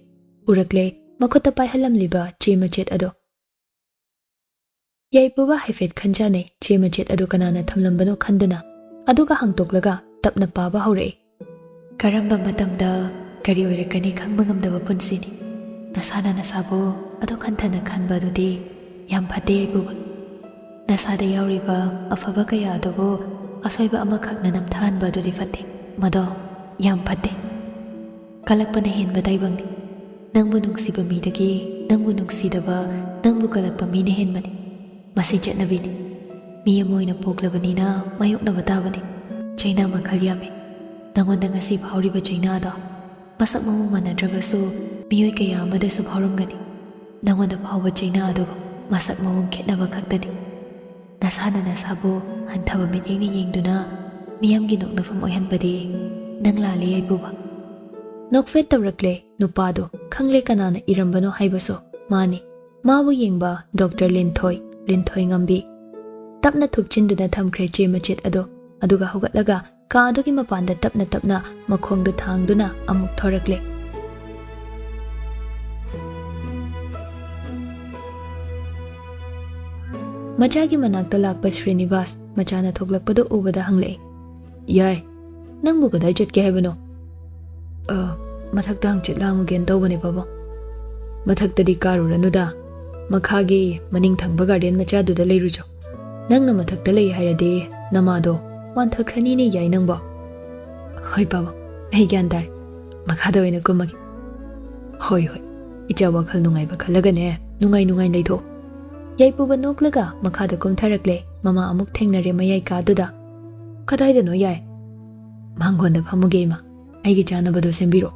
ꯎꯔꯛꯂꯦ ꯃꯈꯨꯠꯇ ꯄꯥꯏꯍꯜꯂꯝꯂꯤꯕ ꯆꯦ ꯃꯆꯦꯠ ꯑꯗꯣ꯫ ꯌꯥꯏꯄꯨꯕ ꯍꯥꯏꯐꯦꯠ ꯈꯟꯖꯥꯅꯩ, ꯆꯦ ꯃꯆꯦꯠ ꯑꯗꯨ ꯀꯅꯥꯅ ꯊꯝꯂꯝꯕꯅꯣ ꯈꯟꯗꯨꯅ, ꯑꯗꯨꯒ ꯍꯥꯡꯇꯣꯛꯂꯒ ꯇꯞꯅ ꯄꯥꯕ ꯍꯧꯔꯛꯏ꯫ "ꯀꯔꯝꯕ ꯃꯇꯝꯗ ꯀꯔꯤ ꯑꯣꯏꯔꯛꯀꯅꯤ ꯈꯪꯕ ꯉꯝꯗꯕ ꯄꯨꯟꯁꯤꯅꯤ꯫ ꯅꯁꯥꯅ ꯅꯁꯥꯕꯨ ꯑꯗꯨ ꯈꯟꯊꯅ ꯈꯟꯕ ꯑꯗꯨꯗꯤ ꯌꯥꯝ ꯐꯠꯇꯦ ꯌꯥꯏꯄꯨꯕ꯫ ꯅꯁꯥꯗ ꯌꯥꯎꯔꯤꯕ ꯑꯐꯕ ꯀꯌꯥ ꯑꯗꯨꯕꯨ ꯑꯁꯣꯏꯕ ꯑꯃꯈꯛꯅ ꯅꯝꯊꯍꯟꯕ ꯑꯗꯨꯗꯤ ꯐꯠꯇꯦ꯫ ꯃꯗꯣ ꯌꯥꯝ ꯐꯠꯇꯦ꯫ ꯀꯜꯂꯛꯄꯅ ꯍꯦꯟꯕ ꯇꯥꯏꯕꯪꯅꯤ꯫ ꯅꯪꯕꯨ ꯅꯨꯡꯁꯤꯕ ꯃꯤꯗꯒꯤ ꯅꯪꯕꯨ ꯅꯨꯡꯁꯤꯗꯕ, ꯅꯪꯕꯨ ꯀꯜꯂꯛꯄ ꯃꯤꯅ ꯍꯦꯟꯕꯅꯤ꯫ ꯃꯁꯤ ꯆꯠꯅꯕꯤꯅꯤ꯫ ꯃꯤ ꯑꯃ ꯑꯣꯏꯅ ꯄꯣꯛꯂꯕꯅꯤꯅ ꯃꯥꯌꯣꯛꯅꯕ ꯇꯥꯕꯅꯤ꯫ ꯆꯩꯅꯥ ꯃꯈꯜ ꯌꯥꯝꯃꯤ꯫ ꯅꯪꯉꯣꯟꯗ ꯉꯁꯤ ꯐꯥꯎꯔꯤꯕ ꯆꯩꯅꯥ ꯑꯗꯣ ꯃꯁꯛ ꯃꯑꯣꯡ ꯃꯥꯟꯅꯗ꯭ꯔꯕꯁꯨ ꯃꯤꯑꯣꯏ ꯀꯌꯥ ꯑꯃꯗꯁꯨ ꯐꯥꯎꯔꯝꯒꯅꯤ꯫ ꯅꯪꯉꯣꯟꯗ ꯐꯥꯎꯕ ꯆꯩꯅꯥ ꯑꯗꯨꯒ ꯃꯁꯛ ꯃꯑꯣꯡ ꯈꯦꯠꯅꯕ ꯈꯛꯇꯅꯤ꯫ ꯅꯁꯥꯅ ꯅꯁꯥꯕꯨ ꯍꯟꯊꯕ ꯃꯤꯠꯌꯦꯡꯅ ꯌꯦꯡꯗꯨꯅ ꯃꯤꯌꯥꯝꯒꯤ ꯅꯣꯛꯅꯐꯝ ꯑꯣꯏꯍꯟꯕꯗꯤ ꯅꯪ ꯂꯥꯜꯂꯤ ꯌꯥꯏꯄꯨꯕ꯫" ꯅꯣꯛꯐꯦꯠ ꯇꯧꯔꯛꯂꯦ ꯅꯨꯄꯥꯗꯣ꯫ ꯈꯪꯂꯦ ꯀꯅꯥꯅ ꯏꯔꯝꯕꯅꯣ ꯍꯥꯏꯕꯁꯨ꯫ ꯃꯥꯅꯤ, ꯃꯥꯕꯨ ꯌꯦꯡꯕ ꯗꯣꯛꯇꯔ ꯂꯤꯟꯊꯣꯏ, ꯂꯤꯟꯊꯣꯏ ꯉꯝꯕꯤ꯫ ꯇꯞꯅ ꯊꯨꯞꯆꯤꯟꯗꯨꯅ ꯊꯝꯈ꯭ꯔꯦ ꯆꯦ ꯃꯆꯦꯠ ꯑꯗꯣ, ꯑꯗꯨꯒ ꯍꯧꯒꯠꯂꯒ ꯀꯥ ꯑꯗꯨꯒꯤ ꯃꯄꯥꯟꯗ ꯇꯞꯅ ꯇꯞꯅ ꯃꯈꯣꯡꯗꯨ ꯊꯥꯡꯗꯨꯅ ꯑꯃꯨꯛ ꯊꯣꯔꯛꯂꯦ꯫ ꯃꯆꯥꯒꯤ ꯃꯅꯥꯛꯇ ꯂꯥꯛꯄ ꯁ꯭ꯔꯤꯅꯤꯕꯥꯁ ꯃꯆꯥꯅ ꯊꯣꯛꯂꯛꯄꯗꯨ ꯎꯕꯗ ꯍꯪꯂꯛꯏ, "ꯌꯥꯏ, ꯅꯪꯕꯨ ꯀꯗꯥꯏ ꯆꯠꯀꯦ ꯍꯥꯏꯕꯅꯣ?" "ꯑ, ꯃꯊꯛꯇ ꯍꯪꯆꯤꯠ ꯂꯥꯡꯉꯨꯒꯦꯅ ꯇꯧꯕꯅꯦ ꯄꯥꯕꯨꯡ꯫" "ꯃꯊꯛꯇꯗꯤ ꯀꯥꯔꯨꯔꯅꯨꯗ, ꯃꯈꯥꯒꯤ ꯃꯅꯤꯡ ꯊꯪꯕ ꯒꯥꯔꯗꯦꯟ ꯃꯆꯥꯗꯨꯗ ꯂꯩꯔꯨꯆꯣ꯫ ꯅꯪꯅ ꯃꯊꯛꯇ ꯂꯩ ꯍꯥꯏꯔꯗꯤ ꯅꯃꯥꯗꯣ ꯋꯥꯟꯊꯈ꯭ꯔꯅꯤꯅꯦ ꯌꯥꯏ ꯅꯪꯕꯣ꯫" "ꯍꯣꯏ ꯄꯥꯕꯨꯡ, ꯑꯩ ꯒ꯭ꯌꯥꯟ ꯇꯥꯔꯦ꯫ ꯃꯈꯥꯗ ꯑꯣꯏꯅ ꯀꯨꯝꯃꯒꯦ꯫" "ꯍꯣꯏ ꯍꯣꯏ, ꯏꯆꯥ ꯋꯥꯈꯜ ꯅꯨꯡꯉꯥꯏꯕ ꯈꯜꯂꯒꯅꯦ ꯅꯨꯡꯉꯥꯏ ꯅꯨꯡꯉꯥꯏ ꯂꯩꯊꯣꯛꯑꯣ꯫" ꯌꯥꯏꯄꯨꯕ ꯅꯣꯛꯂꯒ ꯃꯈꯥꯗ ꯀꯨꯝꯊꯔꯛꯂꯦ꯫ ꯃꯃꯥ ꯑꯃꯨꯛ ꯊꯦꯡꯅꯔꯦ ꯃꯌꯥꯏ ꯀꯥꯗꯨꯗ꯫ "ꯀꯗꯥꯏꯗꯅꯣ ꯌꯥꯏ?" "ꯃꯥꯡꯒꯣꯟꯗ ꯐꯝꯃꯨꯒꯦ ꯏꯃꯥ, ꯑꯩꯒꯤ ꯆꯥꯅꯕꯗꯣ ꯁꯦꯝꯕꯤꯔꯣ꯫"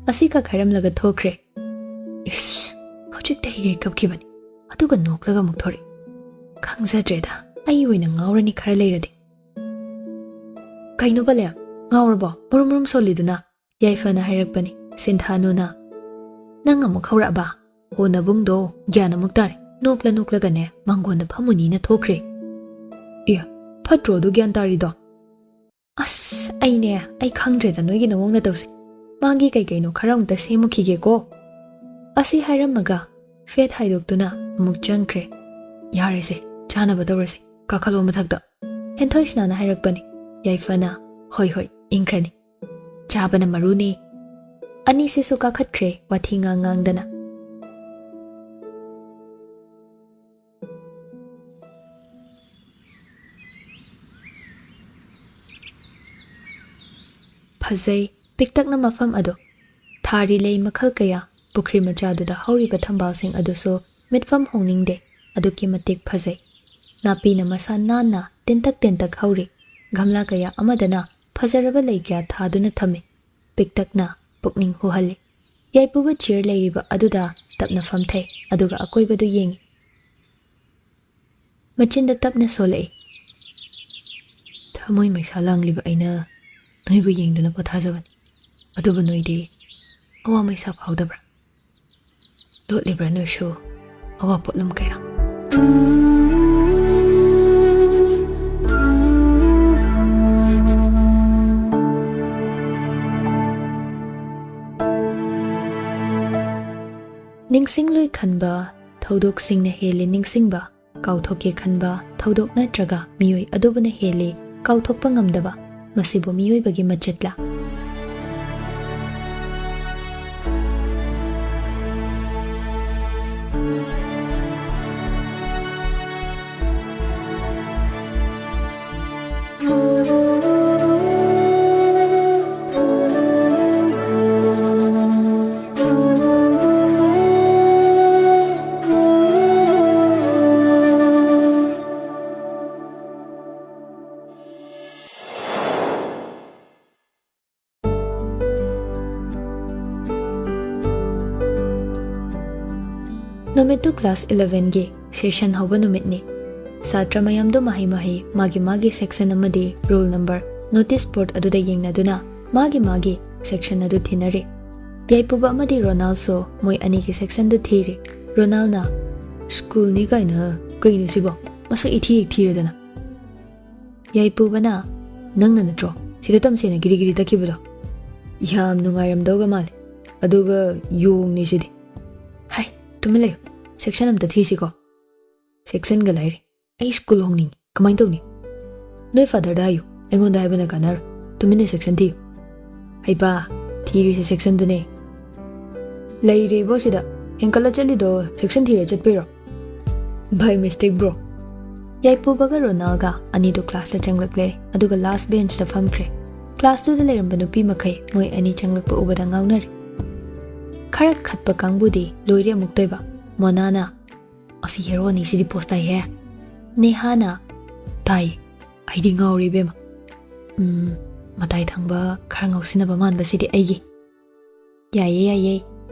ꯑꯁꯤ ꯀꯥꯈꯥꯏꯔꯝꯂꯒ ꯊꯣꯛꯈ꯭ꯔꯦ꯫ ꯏꯁ, ꯍꯧꯖꯤꯛꯇ ꯍꯤꯒꯩ ꯀꯞꯈꯤꯕꯅꯤ, ꯑꯗꯨꯒ ꯅꯣꯛꯂꯒ ꯑꯃꯨꯛ ꯊꯣꯔꯛꯏ꯫ ꯈꯪꯖꯗ꯭ꯔꯦꯗ, ꯑꯩ ꯑꯣꯏꯅ ꯉꯥꯎꯔꯅꯤ ꯈꯔ ꯂꯩꯔꯗꯤ꯫ "ꯀꯩꯅꯣ ꯄꯂꯦꯝ, ꯉꯥꯎꯔꯕꯣ? ꯃꯨꯔꯨꯝ ꯃꯨꯔꯨꯝ ꯁꯣꯜꯂꯤꯗꯨꯅ?" ꯌꯥꯏꯐꯅ ꯍꯥꯏꯔꯛꯄꯅꯤ꯫ ꯁꯤꯟꯊꯥꯅꯨꯅ, "ꯅꯪ ꯑꯃꯨꯛ ꯍꯧꯔꯛꯑꯕ? ꯍꯣ ꯅꯕꯨꯡꯗꯣ ꯒ꯭ꯌꯥꯟ ꯑꯃꯨꯛ ꯇꯥꯔꯦ, ꯅꯣꯛꯂ ꯅꯣꯛꯂꯒꯅꯦ ꯃꯥꯡꯒꯣꯟꯗ ꯐꯝꯃꯨꯅꯤꯅ ꯊꯣꯛꯈ꯭ꯔꯦ꯫" "ꯑꯦ, ꯐꯠꯇ꯭ꯔꯣ ꯑꯗꯨ ꯒ꯭ꯌꯥꯟ ꯇꯥꯔꯤꯗꯣ?" "ꯑꯁ, ꯑꯩꯅꯦ, ꯑꯩ ꯈꯪꯗ꯭ꯔꯦꯗ ꯅꯣꯏꯒꯤ ꯅꯋꯣꯡ ꯅꯇꯧꯁꯦ꯫ ꯃꯥꯒꯤ ꯀꯩ ꯀꯩꯅꯣ ꯈꯔ ꯑꯃꯨꯛꯇ ꯁꯦꯝꯃꯨꯈꯤꯒꯦꯀꯣ꯫" ꯑꯁꯤ ꯍꯥꯏꯔꯝꯃꯒ ꯐꯦꯠ ꯍꯥꯏꯗꯣꯛꯇꯨꯅ ꯑꯃꯨꯛ ꯆꯪꯈ꯭ꯔꯦ꯫ "ꯌꯥꯔꯦꯁꯦ, ꯆꯥꯅꯕ ꯇꯧꯔꯁꯦ, ꯀꯥꯈꯠꯂꯣ ꯃꯊꯛꯇ꯫" ꯍꯦꯟꯊꯣꯏꯁꯅꯥꯅ ꯍꯥꯏꯔꯛꯄꯅꯤ꯫ ꯌꯥꯏꯐꯅ, "ꯍꯣꯏ ꯍꯣꯏ, ꯏꯪꯈ꯭ꯔꯅꯤ꯫ ꯆꯥꯕꯅ ꯃꯔꯨꯅꯤ꯫" ꯑꯅꯤꯁꯤꯁꯨ ꯀꯥꯈꯠꯈ꯭ꯔꯦ ꯋꯥꯊꯤ ꯉꯥꯡ ꯉꯥꯡꯗꯅ꯫ ꯐꯖꯩ ꯄꯤꯛꯇꯛꯅ ꯃꯐꯝ ꯑꯗꯨ꯫ ꯊꯥꯔꯤ ꯂꯩ ꯃꯈꯜ ꯀꯌꯥ, ꯄꯨꯈ꯭ꯔꯤ ꯃꯆꯥꯗꯨꯗ ꯍꯧꯔꯤꯕ ꯊꯝꯕꯥꯜꯁꯤꯡ ꯑꯗꯨꯁꯨ ꯃꯤꯠꯐꯝ ꯍꯣꯡꯅꯤꯡꯗꯦ, ꯑꯗꯨꯛꯀꯤ ꯃꯇꯤꯛ ꯐꯖꯩ꯫ ꯅꯥꯄꯤꯅ ꯃꯁꯥ ꯅꯥꯟꯅ ꯇꯦꯟꯇꯛ ꯇꯦꯟꯇꯛ ꯍꯧꯔꯤ꯫ ꯒꯝꯂꯥ ꯀꯌꯥ ꯑꯃꯗꯅ ꯐꯖꯔꯕ ꯂꯩ ꯀꯌꯥ ꯊꯥꯗꯨꯅ ꯊꯝꯃꯤ꯫ ꯄꯤꯛꯇꯛꯅ ꯄꯨꯛꯅꯤꯡ ꯍꯨꯍꯜꯂꯤ꯫ ꯌꯥꯏꯄꯨꯕ ꯆꯤꯌꯔ ꯂꯩꯔꯤꯕ ꯑꯗꯨꯗ ꯇꯞꯅ ꯐꯝꯊꯩ, ꯑꯗꯨꯒ ꯑꯀꯣꯏꯕꯗꯨ ꯌꯦꯡꯏ꯫ ꯃꯆꯤꯟꯗ ꯇꯞꯅ ꯁꯣꯜꯂꯛꯏ꯫ "ꯊꯃꯣꯏ ꯃꯩꯁꯥ ꯂꯥꯡꯂꯤꯕ ꯑꯩꯅ ꯅꯣꯏꯕꯨ ꯌꯦꯡꯗꯨꯅ ꯄꯣꯊꯥꯖꯕꯅꯤ꯫ ꯑꯗꯨꯕꯨ ꯅꯣꯏꯗꯤ ꯑꯋꯥ ꯃꯩꯁꯥ ꯐꯥꯎꯗꯕ꯭ꯔꯥ? ꯂꯣꯠꯂꯤꯕ꯭ꯔꯥ ꯅꯣꯏꯁꯨ?" ꯑꯋꯥ ꯄꯣꯠꯂꯨꯝ ꯀꯌꯥ꯫ ꯅꯤꯡꯁꯤꯡꯂꯣꯏ ꯈꯟꯕ ꯊꯧꯗꯣꯛꯁꯤꯡꯅ ꯍꯦꯜꯂꯤ ꯅꯤꯡꯁꯤꯡꯕ, ꯀꯥꯎꯊꯣꯛꯀꯦ ꯈꯟꯕ ꯊꯧꯗꯣꯛ ꯅꯠꯇ꯭ꯔꯒ ꯃꯤꯑꯣꯏ ꯑꯗꯨꯕꯨꯅ ꯍꯦꯜꯂꯤ ꯀꯥꯎꯊꯣꯛꯄ ꯉꯝꯗꯕ꯫ ꯃꯁꯤꯕꯨ ꯃꯤꯑꯣꯏꯕꯒꯤ ꯃꯆꯠꯂꯥ? ꯅꯨꯃꯤꯠꯇꯨ class elevenꯒꯤ session ꯍꯧꯕ ꯅꯨꯃꯤꯠꯅꯤ꯫ ꯁꯥꯇ꯭ꯔ ꯃꯌꯥꯝꯗꯨ ꯃꯍꯩ ꯃꯍꯩ, ꯃꯥꯒꯤ ꯃꯥꯒꯤ section ꯑꯃꯗꯤ roll number notice board ꯑꯗꯨꯗ ꯌꯦꯡꯅꯗꯨꯅ ꯃꯥꯒꯤ ꯃꯥꯒꯤ section ꯑꯗꯨ ꯊꯤꯅꯔꯤ꯫ ꯌꯥꯏꯄꯨꯕ ꯑꯃꯗꯤ ꯔꯣꯅꯥꯜꯁꯨ ꯃꯣꯏ ꯑꯅꯤꯒꯤ sectionꯗꯨ ꯊꯤꯔꯤ꯫ ꯔꯣꯅꯥꯜꯅ, "Schoolꯅꯤ ꯀꯥꯏꯅ ꯀꯩꯅꯣ ꯁꯤꯕꯣ? ꯃꯁꯛ ꯏꯊꯤ ꯍꯦꯛ ꯊꯤꯔꯗꯅ꯫" ꯌꯥꯏꯄꯨꯕꯅ, "ꯅꯪꯅ ꯅꯠꯇ꯭ꯔꯣ ꯁꯤꯗ ꯇꯝꯁꯦꯅ ꯒꯤꯔꯤ ꯒꯤꯔꯤ ꯇꯛꯈꯤꯕꯗꯣ? ꯌꯥꯝ ꯅꯨꯡꯉꯥꯏꯔꯝꯗꯧꯒ ꯃꯥꯜꯂꯦ꯫ ꯑꯗꯨꯒ ꯌꯣꯡꯅꯤ ꯁꯤꯗꯤ꯫ ꯍꯥꯏ, ꯇꯨꯃꯤꯟ ꯂꯩꯌꯨ꯫ Section ꯑꯝꯇ ꯊꯤꯁꯤꯀꯣ꯫ Sectionꯒ ꯂꯥꯏꯔꯤ꯫ ꯑꯩ school ꯍꯣꯡꯅꯤꯡꯉꯤ꯫ ꯀꯃꯥꯏꯅ ꯇꯧꯅꯤ? ꯅꯣꯏ fatherꯗ ꯍꯥꯏꯌꯨ꯫ ꯑꯩꯉꯣꯟꯗ ꯍꯥꯏꯕꯅ ꯀꯥꯟꯅꯔꯣꯏ꯫ ꯇꯨꯃꯤꯟꯅ section ꯊꯤꯌꯨ꯫" "ꯍꯩꯄꯥ, ꯊꯤꯔꯤꯁꯦ sectionꯗꯨꯅꯦ꯫" "ꯂꯩꯔꯦ ꯏꯕꯣ ꯁꯤꯗ꯫ ꯍꯦꯟꯀꯠꯂ ꯆꯠꯂꯤꯗꯣ section ꯊꯤꯔ ꯆꯠꯄꯩꯔꯣ?" "By mistake bro꯫" ꯌꯥꯏꯄꯨꯕꯒ ꯔꯣꯅꯥꯜꯒ ꯑꯅꯤꯗꯨ classꯇ ꯆꯪꯂꯛꯂꯦ, ꯑꯗꯨꯒ last benchꯇ ꯐꯝꯈ꯭ꯔꯦ꯫ Classꯇꯨꯗ ꯂꯩꯔꯝꯕ ꯅꯨꯄꯤ ꯃꯈꯩ ꯃꯣꯏ ꯑꯅꯤ ꯆꯪꯂꯛꯄ ꯎꯕꯗ ꯉꯥꯎꯅꯔꯦ꯫ ꯈꯔ ꯈꯠꯄ ꯀꯥꯡꯕꯨꯗꯤ ꯂꯣꯏꯔꯦ ꯑꯃꯨꯛꯇꯣꯏꯕ꯫ ꯃꯣꯅꯥꯅ, "ꯑꯁꯤ heroꯅꯤ ꯁꯤꯗꯤ ꯄꯣꯁ ꯇꯥꯏꯍꯦ꯫" ꯅꯦꯍꯥꯅ, "ꯇꯥꯏ, ꯑꯩꯗꯤ ꯉꯥꯎꯔꯦ ꯏꯕꯦꯝꯃ꯫ ꯎꯝ, ꯃꯇꯥꯏ ꯊꯪꯕ ꯈꯔ ꯉꯥꯎꯁꯤꯟꯅꯕ ꯃꯥꯟꯕꯁꯤꯗꯤ ꯑꯩꯒꯤ꯫" "ꯌꯥꯏꯌꯦ, ꯌꯥꯏꯌꯦ,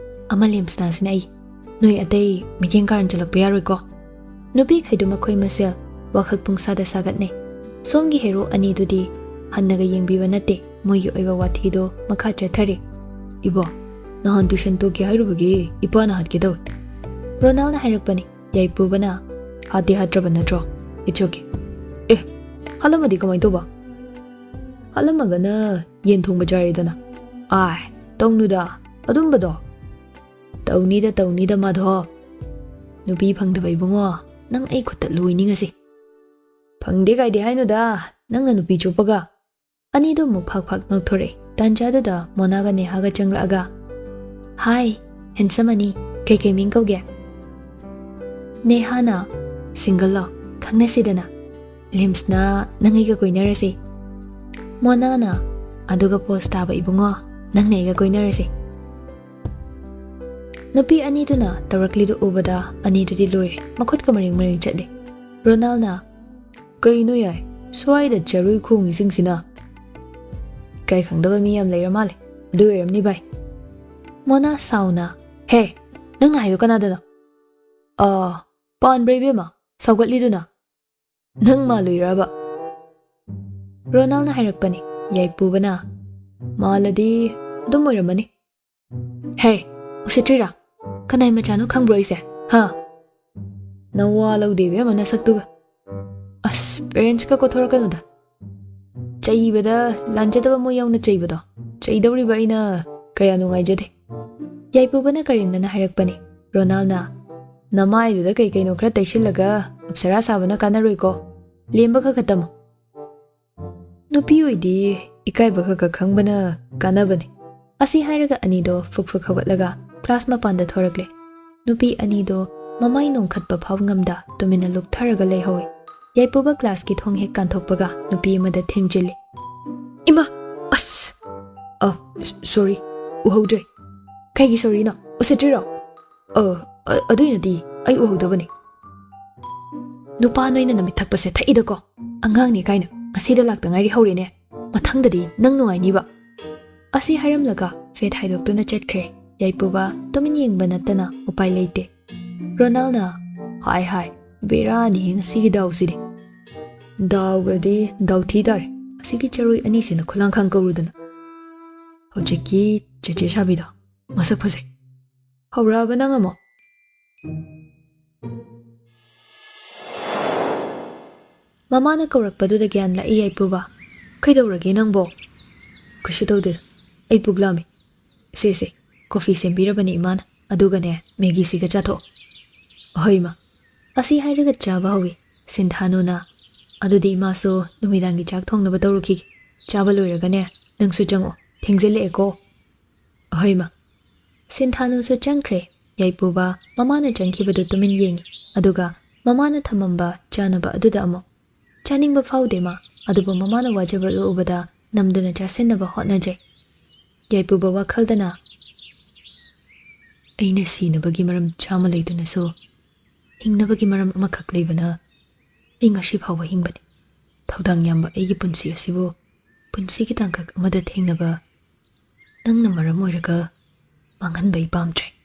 ꯑꯃ ꯂꯦꯝꯁꯅꯥꯁꯤꯅ ꯑꯩ꯫ ꯅꯣꯏ ꯑꯇꯩ ꯃꯤꯠꯌꯦꯡ ꯀꯥꯔꯟ ꯆꯠꯂꯛꯄ ꯌꯥꯔꯣꯏꯀꯣ꯫" ꯅꯨꯄꯤꯈꯩꯗꯨ ꯃꯈꯣꯏ ꯃꯁꯦꯜ ꯋꯥꯈꯜ ꯄꯨꯡꯁꯥꯗ ꯁꯥꯒꯠꯅꯩ꯫ ꯁꯣꯝꯒꯤ ꯍꯦꯔꯣ ꯑꯅꯤꯗꯨꯗꯤ ꯍꯟꯅꯒ ꯌꯦꯡꯕꯤꯕ ꯅꯠꯇꯦ, ꯃꯣꯏꯒꯤ ꯑꯣꯏꯕ ꯋꯥꯊꯤꯗꯣ ꯃꯈꯥ ꯆꯠꯊꯔꯤ꯫ "ꯏꯕꯣ, ꯅꯍꯥꯟ tuition ꯇꯣꯛꯀꯦ ꯍꯥꯏꯔꯨꯕꯒꯤ ꯏꯄꯥꯅ ꯍꯥꯠꯀꯦ ꯇꯧꯏ꯫" ꯔꯣꯅꯥꯜꯅ ꯍꯥꯏꯔꯛꯄꯅꯤ꯫ ꯌꯥꯏꯄꯨꯕꯅ, "ꯍꯥꯠꯇꯤ ꯍꯥꯠꯇ꯭ꯔꯕ ꯅꯠꯇ꯭ꯔꯣ? It's okay." "ꯑꯦ, ꯍꯥꯠꯂꯝꯃꯗꯤ ꯀꯃꯥꯏꯅ ꯇꯧꯕ? ꯍꯥꯠꯂꯝꯃꯒꯅ ꯌꯦꯟ ꯊꯣꯡꯕ ꯆꯥꯔꯦꯗꯅ꯫ ꯑꯥꯏ, ꯇꯧꯅꯨꯗ ꯑꯗꯨꯝꯕꯗꯣ꯫ ꯇꯧꯅꯤꯗ, ꯇꯧꯅꯤꯗ, ꯃꯥꯙꯣꯞ꯫ ꯅꯨꯄꯤ ꯐꯪꯗꯕ ꯏꯕꯨꯡꯉꯣ, ꯅꯪ ꯑꯩ ꯈꯨꯠꯇ ꯂꯣꯏꯅꯤ ꯉꯁꯤ꯫ ꯐꯪꯗꯦ ꯀꯥꯏꯗꯦ ꯍꯥꯏꯅꯨꯗ, ꯅꯪꯅ ꯅꯨꯄꯤ ꯆꯨꯞꯄꯒ꯫" ꯑꯅꯤꯗꯣ ꯑꯃꯨꯛ ꯐꯥꯛ ꯐꯥꯛ ꯅꯣꯛꯊꯣꯔꯛꯑꯦ꯫ ꯇꯥꯟꯖꯥꯗꯨꯗ ꯃꯣꯅꯥꯒ ꯅꯦꯍꯥꯒ ꯆꯪꯂꯛꯑꯒ, "ꯍꯥꯏ, ꯍꯦꯟꯁꯝ ꯑꯅꯤ, ꯀꯩꯀꯩ ꯃꯤꯡ ꯀꯧꯒꯦ?" ꯅꯦꯍꯥꯅ, "ꯁꯤꯡꯒꯜꯂꯣ? ꯈꯪꯅꯁꯤꯗꯅ꯫ ꯂꯤꯝꯁꯅ ꯅꯪ ꯑꯩꯒ ꯀꯣꯏꯅꯔꯁꯤ꯫" ꯃꯣꯅꯥꯅ, "ꯑꯗꯨꯒ ꯄꯣꯁ ꯇꯥꯕ ꯏꯕꯨꯡꯉꯣ, ꯅꯪꯅ ꯑꯩꯒ ꯀꯣꯏꯅꯔꯁꯤ꯫" ꯅꯨꯄꯤ ꯑꯅꯤꯗꯨꯅ ꯇꯧꯔꯛꯂꯤꯗꯨ ꯎꯕꯗ ꯑꯅꯤꯗꯨꯗꯤ ꯂꯣꯏꯔꯦ, ꯃꯈꯨꯠꯀ ꯃꯔꯦꯡ ꯃꯔꯦꯡ ꯆꯠꯂꯦ꯫ ꯔꯣꯅꯥꯜꯅ, "ꯀꯩꯅꯣ ꯌꯥꯏ, ꯁ꯭ꯋꯥꯏꯗ ꯆꯔꯨꯏ ꯈꯣꯡꯉꯤꯁꯤꯡꯁꯤꯅ? ꯏꯀꯥꯏ ꯈꯪꯗꯕ ꯃꯤ ꯌꯥꯝ ꯂꯩꯔ ꯃꯥꯜꯂꯦ꯫ ꯑꯗꯨ ꯑꯣꯏꯔꯝꯅꯤ ꯚꯥꯏ꯫" ꯃꯣꯅꯥ ꯁꯥꯎꯅ, "ꯍꯦ, ꯅꯪꯅ ꯍꯥꯏꯗꯣ ꯀꯅꯥꯗꯅꯣ?" "ꯑꯥ, ꯄꯥꯟꯕ꯭ꯔꯥ ꯏꯕꯦꯝꯃ, ꯁꯥꯎꯒꯠꯂꯤꯗꯨꯅ? ꯅꯪ ꯃꯥꯜꯂꯨꯏꯔꯕ?" ꯔꯣꯅꯥꯜꯅ ꯍꯥꯏꯔꯛꯄꯅꯤ꯫ ꯌꯥꯏꯄꯨꯕꯅ, "ꯃꯥꯜꯂꯗꯤ ꯑꯗꯨꯝ ꯑꯣꯏꯔꯝꯃꯅꯤ꯫" "ꯍꯦ, ꯎꯁꯤꯠꯇ꯭ꯔꯤꯔꯥ? ꯀꯅꯥꯏ ꯃꯆꯥꯅꯣ ꯈꯪꯕ꯭ꯔꯣ ꯑꯩꯁꯦ? ꯍꯥ? ꯅꯋꯥ ꯂꯧꯗꯦ ꯏꯕꯦꯝꯃ ꯅꯁꯛꯇꯨꯒ꯫ ꯑꯁ, ꯄꯦꯔꯦꯟꯠꯁꯀ ꯀꯣꯊꯣꯔꯛꯀꯅꯨꯗ꯫ ꯆꯩꯕꯗ ꯂꯥꯟꯖꯗꯕ ꯃꯣꯏ ꯌꯥꯎꯅ ꯆꯩꯕꯗꯣ, ꯆꯩꯗꯧꯔꯤꯕ ꯑꯩꯅ ꯀꯌꯥ ꯅꯨꯡꯉꯥꯏꯖꯗꯦ꯫" ꯌꯥꯏꯄꯨꯕꯅ ꯀꯔꯦꯝꯅꯅ ꯍꯥꯏꯔꯛꯄꯅꯤ꯫ ꯔꯣꯅꯥꯜꯅ, "ꯅꯃꯥꯏꯗꯨꯗ ꯀꯩ ꯀꯩꯅꯣ ꯈꯔ ꯇꯩꯁꯤꯜꯂꯒ ꯑꯞꯁꯔꯥ ꯁꯥꯕꯅ ꯀꯥꯟꯅꯔꯣꯏꯀꯣ꯫ ꯂꯦꯝꯕ ꯈꯔ ꯈꯔ ꯇꯝꯃꯨ꯫" ꯅꯨꯄꯤ ꯑꯣꯏꯗꯤ ꯏꯀꯥꯏꯕ ꯈꯔ ꯈꯔ ꯈꯪꯕꯅ ꯀꯥꯟꯅꯕꯅꯤ꯫ ꯑꯁꯤ ꯍꯥꯏꯔꯒ ꯑꯅꯤꯗꯣ ꯐꯨꯛ ꯐꯨꯛ ꯍꯧꯒꯠꯂꯒ ꯀ꯭ꯂꯥꯁ ꯃꯄꯥꯟꯗ ꯊꯣꯔꯛꯂꯦ꯫ ꯅꯨꯄꯤ ꯑꯅꯤꯗꯣ ꯃꯃꯥꯏ ꯅꯣꯡꯈꯠꯄ ꯐꯥꯎ ꯉꯝꯗ ꯇꯨꯃꯤꯟꯅ ꯂꯨꯞꯊꯔꯒ ꯂꯩꯍꯧꯏ꯫ ꯌꯥꯏꯄꯨꯕ ꯀ꯭ꯂꯥꯁꯀꯤ ꯊꯣꯡ ꯍꯦꯛ ꯀꯥꯟꯊꯣꯛꯄꯒ ꯅꯨꯄꯤ ꯑꯃꯗ ꯊꯦꯡꯖꯤꯜꯂꯤ꯫ "ꯏꯃꯥ! ꯑꯁ! ꯑ, ꯁꯣꯔꯤ, ꯎꯍꯧꯗ꯭ꯔꯦ꯫ ꯀꯩꯒꯤ ꯁꯣꯔꯤꯅꯣ? ꯎꯁꯤꯠꯇ꯭ꯔꯤꯔꯣ?" "ꯑ, ꯑ, ꯑꯗꯨꯏ ꯅꯠꯇꯦ, ꯑꯩ ꯎꯍꯧꯗꯕꯅꯤ꯫" "ꯅꯨꯄꯥ ꯅꯣꯏꯅ ꯅꯃꯤꯠ ꯊꯛꯄꯁꯦ ꯊꯛꯏꯗꯀꯣ꯫ ꯑꯉꯥꯡꯅꯦ ꯀꯥꯏꯅ, ꯉꯁꯤꯗ ꯂꯥꯛꯇ ꯉꯥꯏꯔꯤ ꯍꯧꯔꯦꯅꯦ꯫ ꯃꯊꯪꯗꯗꯤ ꯅꯪ ꯅꯨꯡꯉꯥꯏꯅꯤꯕ꯫" ꯑꯁꯤ ꯍꯥꯏꯔꯝꯂꯒ ꯐꯦꯠ ꯍꯥꯏꯗꯣꯛꯇꯨꯅ ꯆꯠꯈ꯭ꯔꯦ꯫ ꯌꯥꯏꯄꯨꯕ ꯇꯨꯃꯤꯟ ꯌꯦꯡꯕ ꯅꯠꯇꯅ ꯎꯄꯥꯏ ꯂꯩꯇꯦ꯫ ꯔꯣꯅꯥꯜꯅ, "ꯍꯥꯏ ꯍꯥꯏ, ꯕꯦꯔꯥꯅꯤ ꯉꯁꯤꯒꯤ ꯗꯥꯎꯁꯤꯗꯤ꯫ ꯗꯥꯎꯒꯗꯤ ꯗꯥꯎꯊꯤ ꯇꯥꯔꯦ꯫ ꯑꯁꯤꯒꯤ ꯆꯔꯣꯏ ꯑꯅꯤꯁꯤꯅ ꯈꯨꯂꯥꯡꯈꯥꯡ ꯀꯧꯔꯨꯗꯅ꯫ ꯍꯧꯖꯤꯛꯀꯤ ꯆꯦꯆꯦ ꯁꯥꯕꯤꯗꯣ ꯃꯁꯛ ꯐꯖꯩ꯫ ꯍꯧꯔꯛꯑꯕ ꯅꯪ ꯑꯃꯨꯛ?" ꯃꯃꯥꯅ ꯀꯧꯔꯛꯄꯗꯨꯗ ꯒ꯭ꯌꯥꯟ ꯂꯥꯛꯏ ꯌꯥꯏꯄꯨꯕ꯫ "ꯀꯩꯗꯧꯔꯒꯦ ꯅꯪꯕꯣ?" "ꯀꯩꯁꯨ ꯇꯧꯗꯦꯗ, ꯑꯩ ꯄꯨꯛ ꯂꯥꯝꯃꯤ꯫ ꯁꯦ ꯁꯦ, ꯀꯣꯐꯤ ꯁꯦꯝꯕꯤꯔꯕꯅꯤ ꯏꯃꯥꯅ, ꯑꯗꯨꯒꯅꯦ ꯃꯦꯒꯤꯁꯤꯒ ꯆꯥꯊꯣꯛꯑꯣ꯫" "ꯍꯣꯏ ꯏꯃꯥ꯫" ꯑꯁꯤ ꯍꯥꯏꯔꯒ ꯆꯥꯕ ꯍꯧꯏ ꯁꯤꯟꯊꯥꯅꯨꯅ꯫ "ꯑꯗꯨꯗꯤ ꯏꯃꯥꯁꯨ ꯅꯨꯃꯤꯗꯥꯡꯒꯤ ꯆꯥꯛ ꯊꯣꯡꯅꯕ ꯇꯧꯔꯨꯈꯤꯒꯦ꯫ ꯆꯥꯕ ꯂꯣꯏꯔꯒꯅꯦ ꯅꯪꯁꯨ ꯆꯪꯉꯣ, ꯊꯦꯡꯖꯤꯜꯂꯛꯑꯦꯀꯣ꯫" "ꯍꯣꯏ ꯏꯃꯥ꯫" ꯁꯤꯟꯊꯥꯅꯨꯁꯨ ꯆꯪꯈ꯭ꯔꯦ꯫ ꯌꯥꯏꯄꯨꯕ ꯃꯃꯥꯅ ꯆꯪꯈꯤꯕꯗꯨ ꯇꯨꯃꯤꯟ ꯌꯦꯡꯉꯤ, ꯑꯗꯨꯒ ꯃꯃꯥꯅ ꯊꯝꯃꯝꯕ ꯆꯥꯅꯕ ꯑꯗꯨꯗ ꯑꯃꯨꯛ꯫ ꯆꯥꯅꯤꯡꯕ ꯐꯥꯎꯗꯦ ꯃꯥ, ꯑꯗꯨꯕꯨ ꯃꯃꯥꯅ ꯋꯥꯖꯕꯗꯨ ꯎꯕꯗ ꯅꯝꯗꯨꯅ ꯆꯥꯁꯤꯟꯅꯕ ꯍꯣꯠꯅꯖꯩ꯫ ꯌꯥꯏꯄꯨꯕ ꯋꯥꯈꯜꯗꯅ, "ꯑꯩꯅ ꯁꯤꯅꯕꯒꯤ ꯃꯔꯝ ꯆꯥꯝꯃ ꯂꯩꯗꯨꯅꯁꯨ, ꯍꯤꯡꯅꯕꯒꯤ ꯃꯔꯝ ꯑꯃꯈꯛ ꯂꯩꯕꯅ ꯑꯩ ꯉꯁꯤ ꯐꯥꯎꯕ ꯍꯤꯡꯕꯅꯤ꯫ ꯊꯧꯗꯥꯡ ꯌꯥꯝꯕ ꯑꯩꯒꯤ ꯄꯨꯟꯁꯤ ꯑꯁꯤꯕꯨ ꯄꯨꯟꯁꯤꯒꯤ ꯇꯥꯡꯀꯛ ꯑꯃꯗ ꯊꯦꯡꯅꯕ ꯅꯪꯅ ꯃꯔꯝ ꯑꯣꯏꯔꯒ ꯃꯥꯡꯍꯟꯕ ꯑꯩ ꯄꯥꯝꯗ꯭ꯔꯦ꯫"